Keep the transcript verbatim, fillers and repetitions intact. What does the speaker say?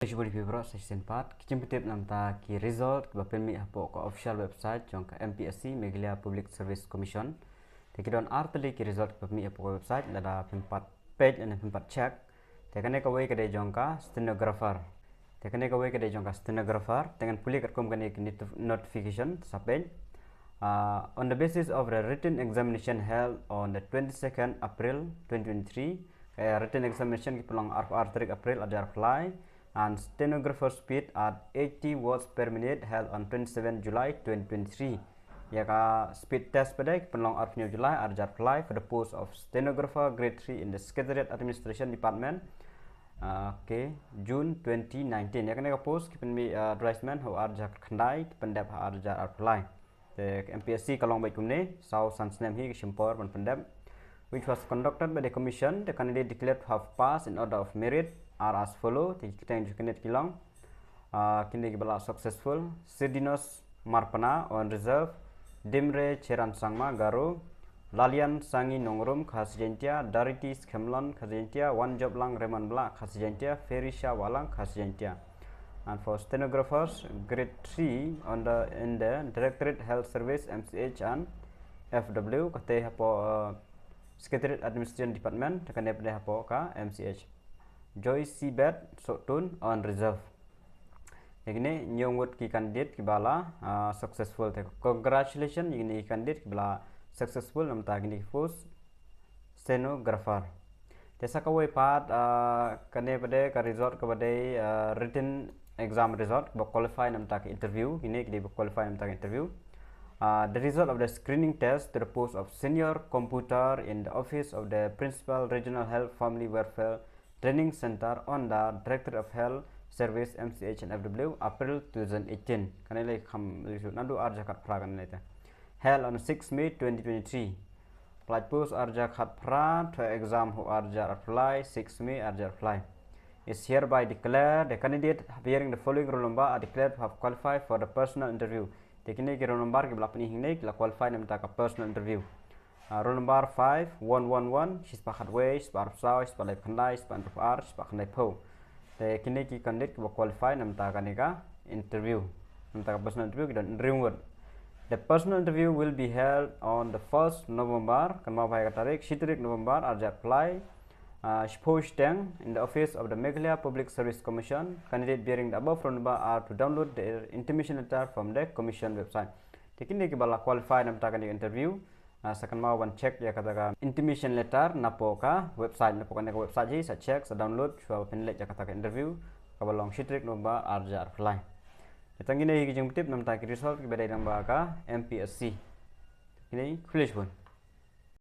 Khublei shibun ïa phi baroh sa shisien pat. Ki jingpyntip namta ki result kiba pynmih hapoh ka official website jong ka M P S C, Meghalaya Public Service Commission. Te ki don ar tylli ki result kiba pynmih hapoh ka website, lada phim pat peit lane phim pat check. Te kane kawei ka dei jong ka stenographer. Te kane kawei ka dei jong ka stenographer. Te ngan pule katkum kane ka nit-, notification sa peit. Uh, on the basis of the written examination held on the twenty-second April twenty twenty-three, ka written examination ki pynlong arphew ar tarik April arhajar arphew lai, and stenographer speed at eighty words per minute held on twenty-seven July twenty twenty-three. Ïa ka speed test pat de ki pynlong arphew hynñiew July arhajar arphew lai for the post of stenographer grade three in the Secretariat Administration Department. Ah, okay, June twenty nineteen. Ïa kane ka post ki pynmih, ah, advertisement ha u arhajar khatkhyndai, ki pyndep ha arhajar arphew lai. Te ka M P S C ka long beit kumne, saw san snem hi ka shim por ban pyndep. Which was conducted by the commission, the candidate declared to have passed in order of merit are as follow. Te ki kyrteng jong ki candidate ki long, ah, kine kiba la successful: Sirdinus Marpna on reserve, Dimre Cheran Sangma Garo, Lalian Sangi Nongrum Khasi Jaintia, Dariti Skemlon Khasi Jaintia, Wanjoplang Reman Blah Khasi Jaintia, Ferisha Walang Khasi Jaintia. And for stenographers, grade three on the, in the Directorate Health Service, M C H and F W, kata hapoh, uh, Secretariat Administration Department, kane pat de hapoh ka M C H. Joy Seabed Sohtun on reserve. Ïa kine hynñiew ngut ki candidate kiba la, ah, successful. Te congratulations ïa kine ki candidate kiba la successful namta kine ki post stenographer. Te sa kawei pat, ah, kane pat de ka result kaba dei, ah, written exam result ba qualify namta ka interview. Kine ki dei ba qualify namta ka interview. Ah, the result of the screening test to the post of senior computer in the office of the Principal Regional Health Family Welfare Training Center under Directorate of Health Service, M C H and F W, April two thousand eighteen. Kane lei kham lei shu naduh arhajar khatphra kane lei te. Held on six May twenty twenty-three. Applied post arhajar khatphra, thoh exam ha u arhajar arphew lai, six May arhajar arphew lai. Is hereby declared the candidate bearing the following roll number are declared to have qualified for the personal interview. Te kine ki roll number kiba la pyni hangne ki la qualify namta ka personal interview. Ah, roll number five one one one, shispah khatwei, shispah arphew saw, shispah laiphew khyndai, shispah hynriewphew ar, shispah khyndaiphew. Te kine ki candidate kiba qualify namta kane ka interview, namta ka personal interview ki don hynriew ngut. The personal interview will be held on the first November, kynmaw bha ïa ka tarik, shi tarik November arhajar arphew lai, ah, shiphew shiteng, in the office of the Meghalaya Public Service Commission. Candidate bearing the above roll number are to download their intimation letter from the commission website. Te kine kiba la qualify namta kane ka interview, ah, sa kynmaw ban check ïa kata ka intimation letter napoh ka website, napoh kane ka website hi, sa check, sa download, shuwa ba phin leit ïa kata ka interview kaba long shi tarik November arhajar arphew lai. Te tang kine hi ki jingpyntip namta ki result kiba dei lyngba ka M P S C. Kine, khublei shibun.